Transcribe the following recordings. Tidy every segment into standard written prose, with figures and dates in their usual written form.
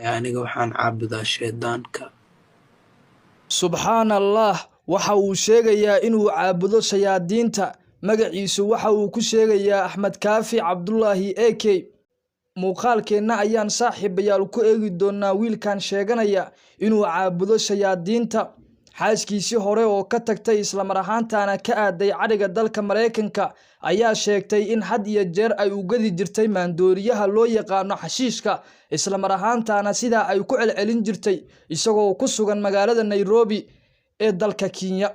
Aniga waxaan caabudaa shaydaanka. Subxaan Allah, waxa uu sheegayaa inuu caabudo shayaadiinta. Magaciisu waxa uu ku sheegayaa Axmed Kaafi Cabdulaahi A K. Muuqaalkeenna ayaan, saaxiibayaal, ku eegi doonaa wiilkan sheeganaya inuu caabudo shayaadiinta. Xaaskiisii hore oo ka tagtay, islamar ahaantaana ka aaday cadhiga dalka Maraykanka, ayaa sheegtay in had iyo jeer ay u gadi jirtay maandooriyaha loo yaqaano xashiishka, islamar ahaantaana sidaa ay ku celcelin jirtay isagoo ku sugan magaalada Nairobi ee dalka Kenya.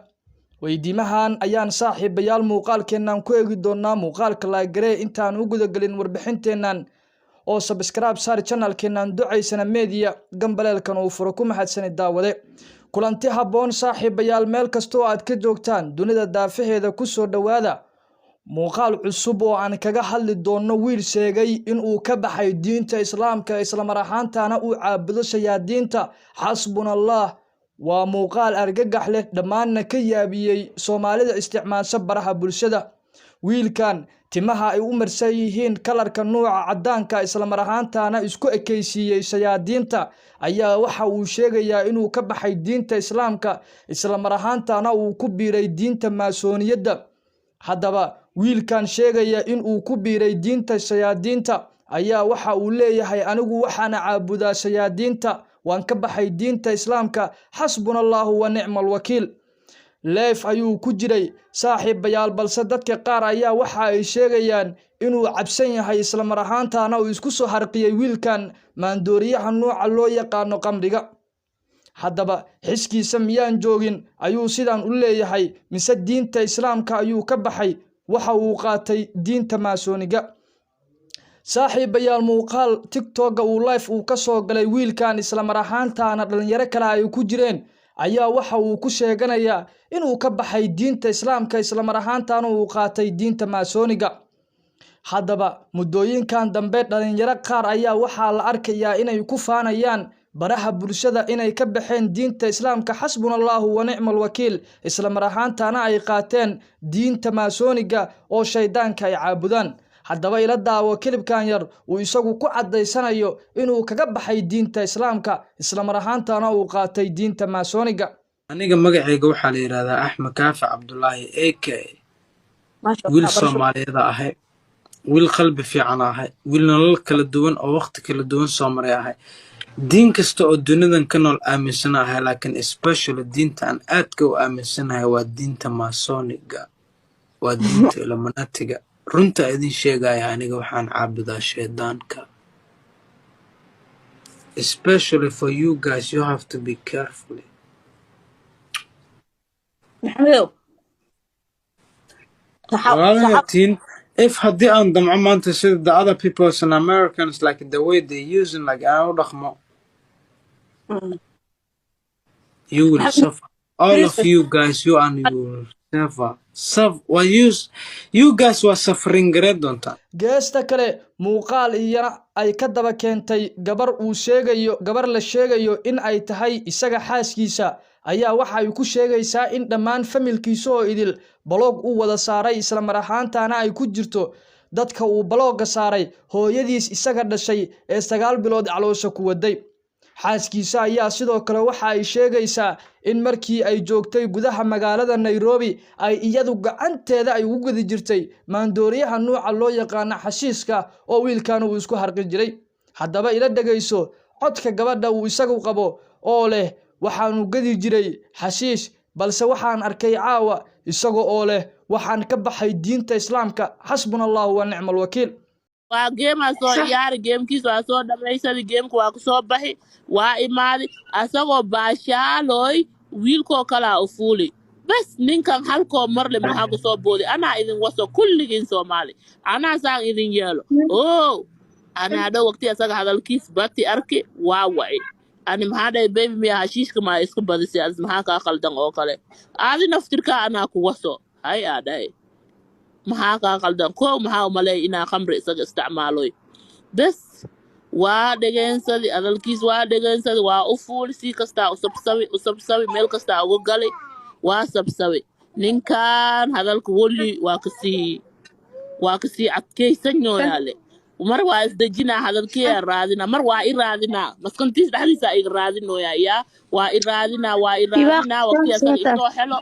Weydiimahan ayaan, saaxiibayaal, muuqaalkeennan ku eegi doonaa. Muuqaalka like garee intaan u gudagelin warbixinteennan, oo subscribe saar channelkeennan Ducaysana Media, gambaleelkan uu furo. Ku mahadsanid, daawade. Kulanti habboon, saaxiibayaal, meel kasta oo aad ka joogtaan dunida daafaheeda. Ku soo dhowaada muuqaal cusub oo aan kaga hadli doono wiil sheegay inuu ka baxay diinta Islaamka, islamar ahaantaana uu caabudo shayaadiinta. Xasbuna Allah. Waa muuqaal argagax leh, dhammaanna ka yaabiyey Soomaalida isticmaasho baraha bulshada. Wiilkan timaha ay u marsan yihiin kalarka nuuca caddaanka, islamar ahaantaana isku ekaysiiyey shayaadiinta, ayaa waxa uu sheegayaa inuu ka baxay diinta Islaamka, islamar ahaantaana uu ku biiray diinta Maasooniyadda. Haddaba, wiilkan sheegaya inuu ku biiray diinta shayaadiinta ayaa waxa uu leeyahay: "Anigu waxaana caabudaa shayaadiinta, waan ka baxay diinta Islaamka, xasbuna Allahu wa nicma alwakiil." Live ayuu ku jiray, saaxiibayaal, balse dadka qaar ayaa waxa ay sheegayaan inuu cabsan yahay, islamar ahaantaana uu isku soo harqiyey wiilkan maandooriyaha nuuca loo yaqaano qamriga. Haddaba, xiskiisa miyaan joogin ayuu sidaan u leeyahay, mise diinta Islaamka ayuu ka baxay, waxa uu qaatay diinta Maasooniga? Saaxiibayaal, muuqaal TikToka uu live uu ka soo galay wiilkan, islamar ahaantaana dhalinyaro kale ay ku jireen, ayaa waxa uu ku sheeganayaa inuu ka baxay diinta Islaamka, islamar ahaantaana uu qaatay diinta Maasooniga. Haddaba, muddooyinkan dambe dhalinyaro qaar ayaa waxaa la arkayaa inay ku faanayaan baraha bulshada inay ka baxeen diinta Islaamka, xasbuna Allahu wa nicma alwakiil, islamar ahaantaana ay qaateen diinta Maasooniga oo shaydaanka ay caabudaan. Haddaba, ila daawo clipkan yar uu isagu ku caddaysanayo inuu kaga baxay diinta Islaamka, islamar ahaantaana uu qaatay diinta Maasooniga. Aniga magacayga waxaa la yidhahdaa Axmed Kaafi Cabdulaahi A K. Wiil Soomaaliyeeda ahay, wiil qalbi fiican ahay, wiil nolol kala duwan oo waqti kala duwan soo maray ahay, diin kasta oo dunidan ka nool aaminsana ahay, laakiin especially diinta aan aadka u aaminsanahay waa diinta Maasoniga, waa diinta Illuminatiga. Runta idin sheegaya, aniga waxaan caabudaa shaydaanka. Especially for you guys, you have to be careful. Maxamedow. Walaalahatiin, if haddii aan damco maanta sida the other peoples and Americans, like the way they using, like aan u dhaqmo, you will suffer, all of you guys. You and you will suffer, suffer. Waa use you guys waa suffering gareed doontaa. Geesta kale, muuqaal iyana ay ka daba keentay gabar uu sheegayo, gabar la sheegayo in ay tahay isaga xaaskiisa, ayaa waxa ay ku sheegaysaa in dhammaan familkiisa oo idil block uu wada saaray, islamar ahaantaana ay ku jirto dadka uu blockga saaray hooyadiis isaga dhashay ee 9 bilood caloosha ku waday. Xaaskiisa ayaa sidoo kale waxa ay sheegaysaa in markii ay joogtay gudaha magaalada Nairobi ay iyadu gacanteeda ay ugu gadi jirtay maandooriyaha nuuca loo yaqaano xashiiska oo wiilkan uu isku harqi jiray. Haddaba, ila dhegayso codka gabadha uu isagu qabo oo leh: "Waxaanu gadi jiray xashiish, balse waxaan arkay caawa isaga oo leh waxaan ka baxay diinta Islaamka, xasbuna Allahu wa nicma alwakiil." Waa gameaa soo ciyaari, gamekiis waa soo dhamaysaday, gameka waa kusoo baxi, waa imaadi asagoo baashaalooy, wiilkoo kalaa u fuuli. Bas, ninkan halkoo marle maxaa kusoo boodi? Anaa idin waso kulligiin Soomaali, anaa saan idin yeelo o anaa dhow waqti asaga hadalkiis bati arki waa waci. Ani maxaa dhahay? "Baby, miya hashiishka maa iska badisay? Adis maxaa kaa qaldan oo kale? Aadi naftirkaa anaa ku waso hay." Aa dhahay, "Maxaa kaa qaldan? Kow maxaa umaleey inaa khamri isaga isticmaaloy?" Bes, waa dhegeensadi hadalkiis, waa dhegeensadi, waa u fuuli, si kastaa u sabsabi, u sabsabi, meel kastaa uga gali, waa sabsabi. Ninkan hadalka weli waa kasii adkaysan yooyaale. Mar waa isdejinaa, hadalkiyaa raadinaa, mar waa i raadinaa, maskantiis dhexdiisa iga raadinooya, yaa waa i raadinaa, waa i raadinaa. Waqtigaas isoo helo,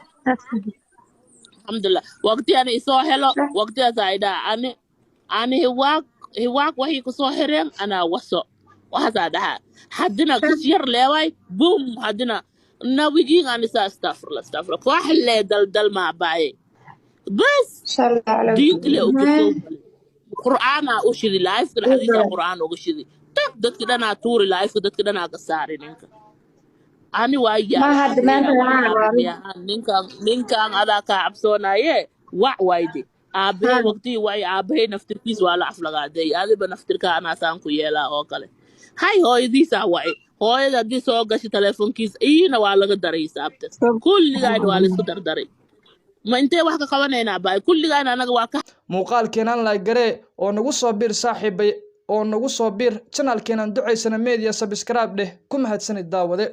alxamdulilah, waqtiyana isoo helo, waqtigaas idhaa ani hiwaaq hiwaaq waxay kusoo xireen anaa waso, waxaasaa dhahaa. Haddina kus yar leeway, bum, haddina nawigiin anisa, astafurla, astafurla, wax lee daldalmaa baaye bas. Diinta le ugasoo qur'aanaa u shidi, live-ka dhexdiisa qur'aan uga shidi, tag dadki dhanaa tuuri, live-ka dadki dhanaa ka saari. Ninka ani waa yaabay, ninkan adaa kaa cabsoonaye, wac wayde aabahey waqtigii waay aabahey naftirkiis waa la aflagaaday, adiba naftirka anaasaan ku yeelaa oo kale. Hay, hooyadiisaa waci, hooyada haddii soo gashay teleefonkiisa iina waa laga daray hisaabta, kulligaan waa laisku dardaray. Ma intee wax ka qabanaynaa baay? Kulligaan anaga waa ka Muuqaalkeenan like garee oo nagu soo biir, saaxiibay, oo nagu soo biir channel-keenan Ducaysana Media, subscribe dheh. Ku mahadsanid, daawade.